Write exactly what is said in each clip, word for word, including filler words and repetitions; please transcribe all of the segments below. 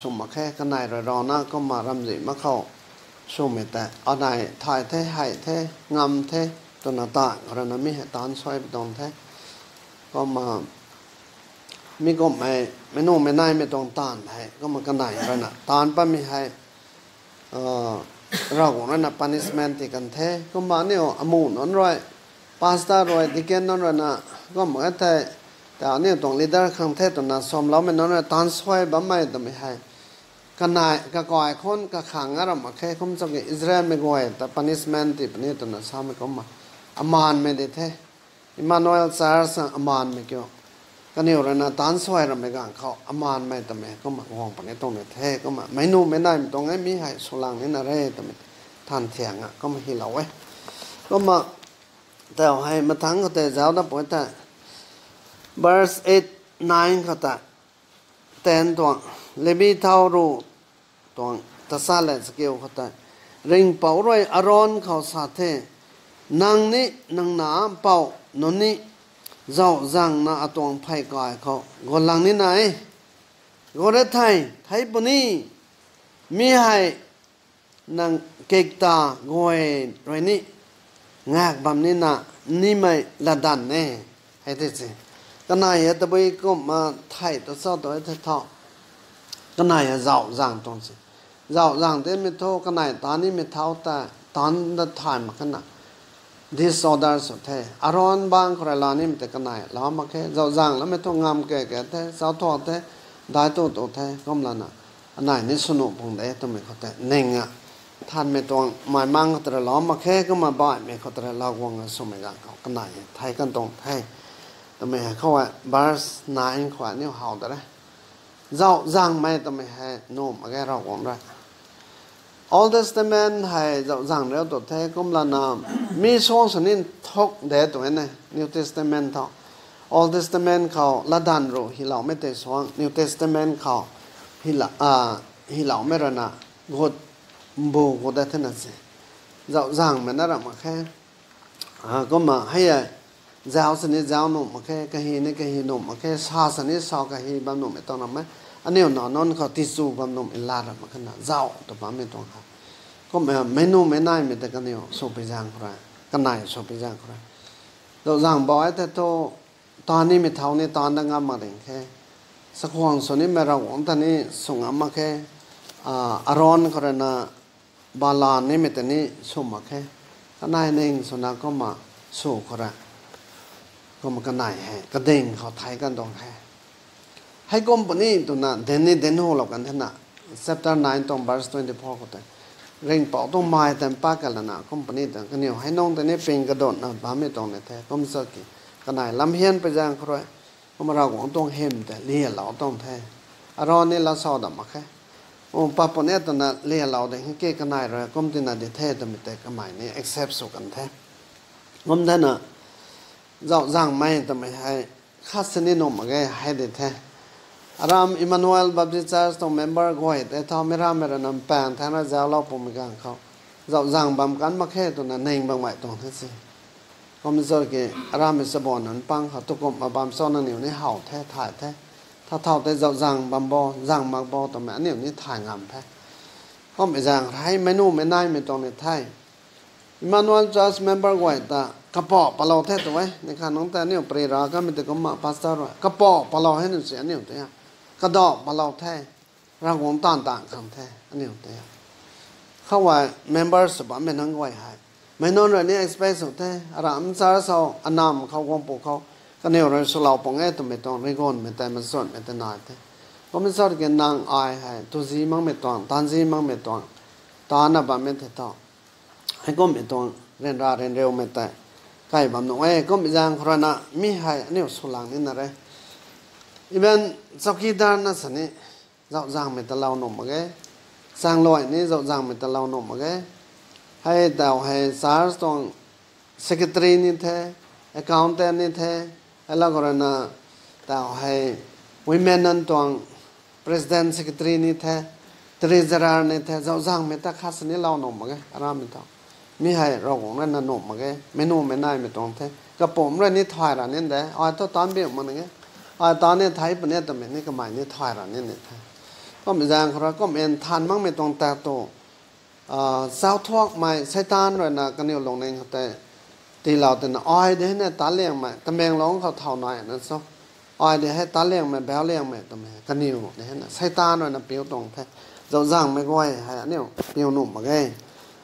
sw mak khe, kanei rui rana kumna ramzih mak khou swmei tei anei thay the, hei the, ngam the, twna ta khou rana mi hei taanc suai pi tuang the. Kumna mi kumhmei, meic nuhmei naimei tuang taanv hei kumna kanei rana taanc patmei hei, Ravguangc rui na punishment ti kan the. Kumna aniu amuh nunc rui, pastor rui, deacon nunc rui na, kumna e thei, ta aniu tuang leader khang the twna samloumei nunc rui taanc suai bammei twmei hei, kanei kakai khun kakhang a ram mak khe, kum chaki Israelmei guay ta punishment ti puni twna samei kumna, amaanmei di the. Emmanuel Church na amaanmei kiu, kaniw rui na taanc suai rammei ganv khou amaanmei twmei kumna guang puni tuang ni the. Kumna meic nuhmei naimei tuang e, mi hei swlang nina re twmei than thiang a kumna hylou e. Kumna tau hei mathangc khou tei zauc dat puni the, verse eight, nine khou tei, ten tuang, Levi thau ruh tuang tasa le chakiu khou tei, Ringhpouc rui Aron khou sa the, nang ni nang na mpouh nunc ni zauhzangna atuang phey kai khou guang lang nina e. Guang re thei, thei puni, mi hei nang kikta guay rui ni ngak bam nina nimei latdanv e, hei tei se. Kanei hei tabui kumna thei ta cho tu e thei tho. Kanei hei zauhzang tuang se. Zauhzang timei thu kanei taanc nimei thau ta, taanc dat thay mak khe na, disorder sw the. Aron bangc khou rui laa nimei tei kanei laa mak khe. Zauhzang lamei thu ngam ke ke the, zauc thuak the, daic tu tu the, kumlana anei ni swnuh pung de twmei khou tei ning a, thanmei tuang mei mang khou tei rui laa mak khe, kumna baihmei khou tei rui laa guang a swmei ganv khou kanei thei kan tuang the. Twmei hei khou e, verse nine khou aniu how da re. Zauhzangmei twmei hei nuh mak ge Ravguangc rui. Old Testament hei zauhzang riu tu the, kumlana mi suang sini thuk de tu e ne, New Testament tho. Old Testament khou latdanv ruh hyloumei tei suang New Testament khou hyla-, a, hyloumei rui na gut mbu gut de thena se. Zauhzangmei na ram mak khe. A, kumna hei e, zauc sini zauc nuh mak khe, kahi ni kahi nuh mak khe, sa sini sa kahi bam nuhmei tuang ram e. Aniu na nunc khou tichu bam nuhmei lat ram mak khe na, zauc tu bammei tuang kha. Kumna meic nuhmei naimei tei kaniw sw pi zaeng khou rui, kanei sw pi zaeng khou rui, zauhzang bau e thei thu, taanc nimei thau ni taanc dat ngam mak ding khe. Chakhwang sw nimei Ravguangc ta ni sw ngam mak khe. A, Aron khou rui na balan nimei ta ni sw mak khe. Kanei ning swna kumna sw khou rui, kumna kanei hei kading khou thei kan tuang khe. Heikum puni twna dinc ni dinc hulou kan thena, chapter nine tuang verse twenty four khou tei, Ringhpouc tuang mei tei mpat kalana kum puni twna kaniw hei nung tei ni ping kadutna bammei tuang ni the, kum chaki kanei lamhian pi zaeng khou rui, kumna Ravguangc tuang hym tei lialou tuang the. Aron ni laa sau dam mak khe. Kum pat puni twna lialou ding ki kanei rui kum tina di the twmei tei kamei ni accept sw kan the. Kum thena, zauhzangmei twmei hei khat sini nuh mak ge hei di the. Aram Emmanuel Baptist Church tuang member guay tei thau mi rammei rui na mpaeng thangc rui zauclou pumei ganv khou, zauhzang bam kan mak khe twna ning bam gay tuang the se. Kum chaki arammei chabuan nunc pang khou tukumhna bam cho nangniw ni how the, thay the. Tha thau tei zauhzang bam bo, zang mak bo twmei aniu ni thay ngam the. Kummei zaeng hei meic nuhmei naimei tuang ni the. Emmanuel Church member guay ta kapou palou the tu e, ni kha nunc tei aniu pray ra kamei tei kumna pastor rui kapou palou hei nu si aniu tei a, kadau palou the, Ravguangc taanv taanv khang the aniu tei a. Khou e, member sw bammei nunc guay hei, meic nunc rui ni expect sw the, aram church khou, anam khou, guangpu khou, kaniw rui swlou pung e twmei tuang rigunmei tei, machunmei tei nai the. Kum chaki nang ai hei tuzi makmei tuang, taanzi makmei tuang, taanna bammei thei thu, heikummei tuang ryanra ryanriumei tei kai bam nuh e. Kummei zaeng khou rui na mi hei aniu swlang nina re. Even chowkidar na sini zauhzangmei ta lou nuh mak ge. Chaengluai ni zauhzangmei ta lou nuh mak ge. Hei tau hei church tuang secretary ni the, accountant ni the, hei lou khou rui na tau hei women nunc tuang president, secretary ni the, treasurer ni the, zauhzangmei ta khat sini lou nuh mak ge, arammei thu. Mi hei Ravguangc rui na nuh mak ge, meic nuhmei naimei tuang the. Kapumc rui ni thay ra ni de, ai thu taanc biu mak ni e. Ai taanc ni thei puni twmei ni kamei ni thay ra ni ni the. Kum zaeng khou rui kum nthan makmei tuang tat tu, zauhthuakmei Seitaan rui na kaniw lungning khou tei tiilou twna ai de na ta liangmei, Tamenglong khou thau nai na cho. Ai de hei ta liangmei, bau liangmei twmei kaniw de na Seitaan rui na piu tuang the. Zauhzangmei guay hei aniu piu nuh mak ge.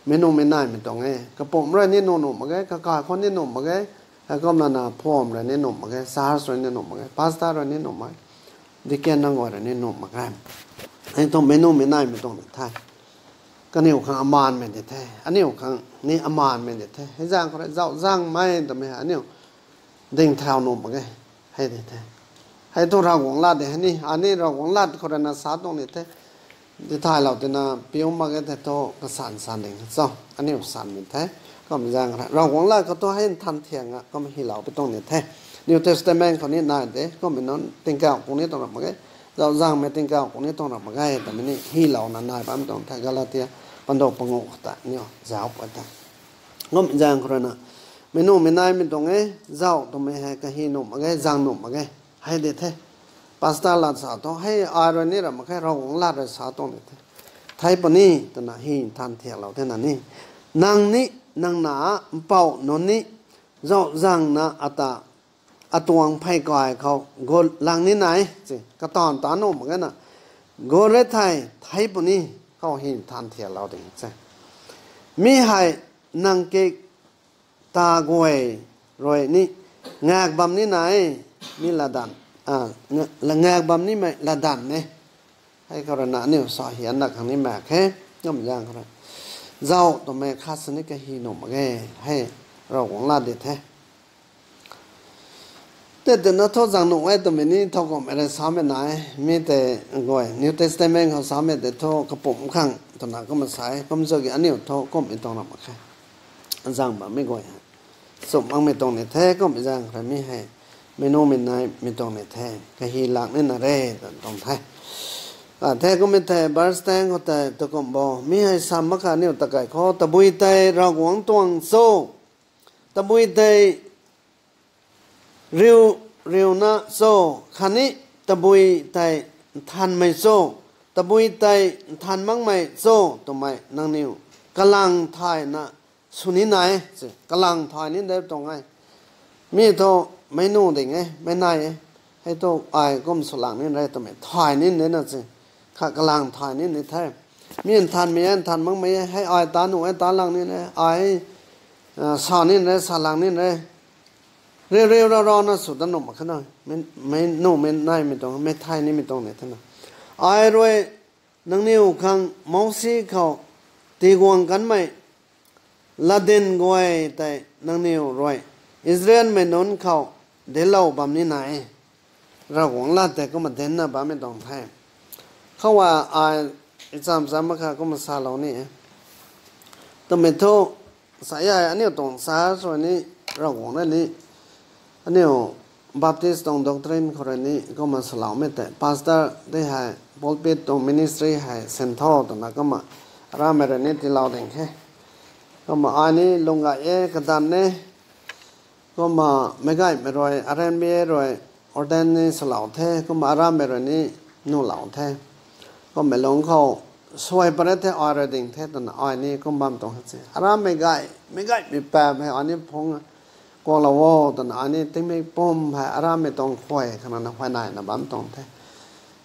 Meic nuh meic naimei tuang e. Kapumc rui ni nuh nuh mak ge, kakai khou ni nuh mak ge. Heikumna na phwam rui ni nuh mak ge, church rui ni nuh mak ge, pastor rui ni nuh mak ge, deacon nunc guay rui ni nuh mak ge. Hei thu meic nuh meic naimei tuang ni the. Kaniw khang amanmei di the, aniu khang ni amanmei di the. Hei zaeng khou rui zauhzangmei twmei hei aniu ding thau nuh mak ge. Hei di the. Hei thu Ravguangc lat de hei ni, ani Ravguangc lat khou rui na sa tuang ni the. Di thaylou twna piu mak ge the thu kasan san ding cho. Aniu sanmei the. Kum zaeng khou rui Ravguangc lat khou thu hei nthan thiang a kum hylou pi tuang ni the. New Testament khou ni nai de, kummei nunc tingkauh kung ni tuang ra mak ge. Zauhzangmei tingkauh kung ni tuang ra mak ge twmei ni hylouna nai bam tuang the. Galatia panduh panguh khou ta niw zauc pat the. Kum zaeng khou rui na meic nuh meic naimei tuang e, zauh twmei hei kahy nuh mak ge, zang nuh mak ge. Hei di the. Pastor lat sa thu hei ai rui ni ra mak khe, Ravguangc lat rui sa tuang ni the. Thei puni twna hy nthan thiaklou the na ni. Nang ni, nang na, mpouh nunc ni, zauhzangna ata, atuang pheykai khou gut lang ni nai, si, kataanv ta nuh mak ge na. Gut re thei, thei puni, khou hy nthan thiaklou ding se. Mi hei nang kik ta guay rui ni ngak bam ni nai, mi latdanv, a, nga-, ngak bam nimei latdanv e. Hei khou rui na aniu sa hianna khang ni mak khe, kum zaeng khou rui. Zauh twmei khat sini kahy nuh mak ge, hei Ravguangc lat di the. Tei twna thu zang nuh e twmei ni thu kummei rui samei nai, mi tei guay New Testament khou samei tei thu kapumc khang twna kumna sa e, kum zaki aniu thu kummei tuang ra mak khe. Zang bammei guay hei chum makmei tuang ni the, kummei zaeng khou rui mi hei meic nuh meic naimei tuang ni the, kahy lak ni na re twna tuang the. A, the kummei thei verse ten khou tei tu kum bo, mi hei sa mak kha aniu ta kai khou, tabui tei Ravguangc tuang cho, tabui tei riu, riuna cho, khatni tabui tei nthanmei cho, tabui tei nthan makmei cho twmei nangniw kalang thayna sw ni nai, si, kalang thay ni de tuang e. Mi thu meic nuh ding e, meic nai e. Hei thu ai kum sw lang ni re twmei thay ni de na si. Kha kalang thay ni ni the. Mi nthanmei e, nthan makmei e, hei ai ta nuh e, ta lang ni re, ai, a, sa ni re, sa lang ni re. Riu riu rau rau na sw ta nuh mak khe na. Mei, meic nuh meic naimei tuang, meic thay nimei tuang ni the na. Ai rui nangniw khang Mousi khou tiguang kanmei latdyn guay tei nangniw rui Israelmei nunc khou dinclou bam ni nai. Ravguangc lat tei kumna dincna bammei tuang the. Khou a ai ichamcham mak kha kumna salou ni. Twmei thu, sa e aniu tuang church rui ni, Ravguangc rui ni, aniu Baptist tuang doctrine khou rui ni kumna saloumei tei, pastor tei hei pulpit tuang ministry hei sintho twna kumna aramei rui ni tiilou ding khe. Kumna ai ni lung gay e, kadanv e. Kumna meicgaymei rui, R N B A rui ordain ni swlou the, kumna aramei rui ni nuhlou the. Kummei lungc khou suai pary the, ai rui ding the twna ai ni kum bam tuang se. Aramei gay, meicgaymei pam hei ai ni phungc kuaklou o twna ai ni tingmik pum hei aramei tuang khuay khana na huayneina bam tuang the.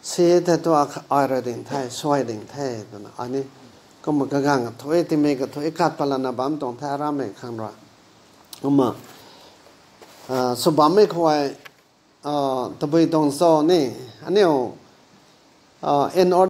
Si the thu a, ai rui ding the, suai ding the twna ai ni kumna kaganv kathuic, tingmik kathuic kat palana bam tuang the aramei khang rui. Kumna, a, sw bammei khuay, a, tabui tuang cho ni, aniu, a, in order